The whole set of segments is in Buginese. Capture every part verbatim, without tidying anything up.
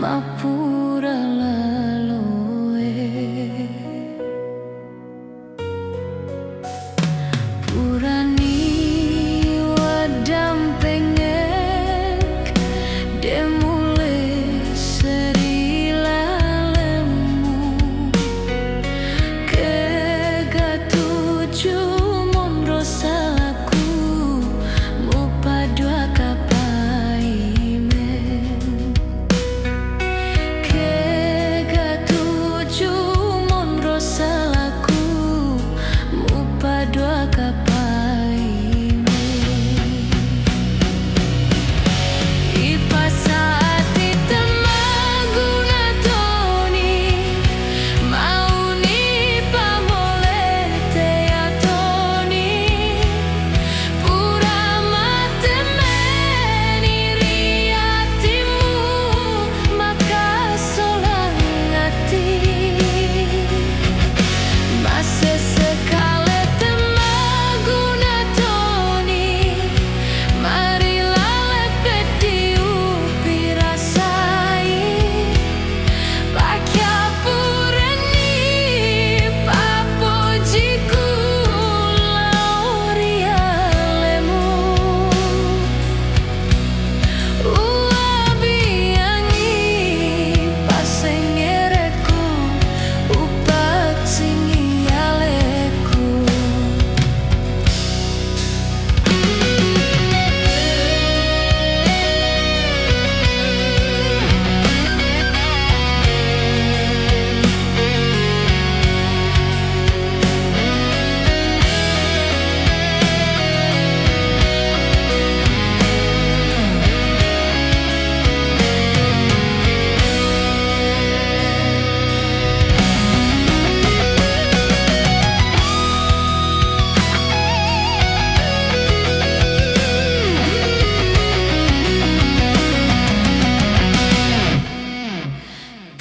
mappura laloe. Purani waddampengeng, de' mulle seri lalemmu. Kega tuju monro salaku, mupaddua kapaimen. Kega tuju monro salaku, mupaddua kapaimen. Ipasati temmaguna toni, mauni pamole tea toni. Pura mattemmeni ri atimmu, makkasolang ati. Massesse kale temmaguna toni, mari laleng peddi upirasai. Pakkappurenni pappojiku lao ri alemu. Uabiangi passengerekku, upaccingi aleku.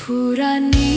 Purani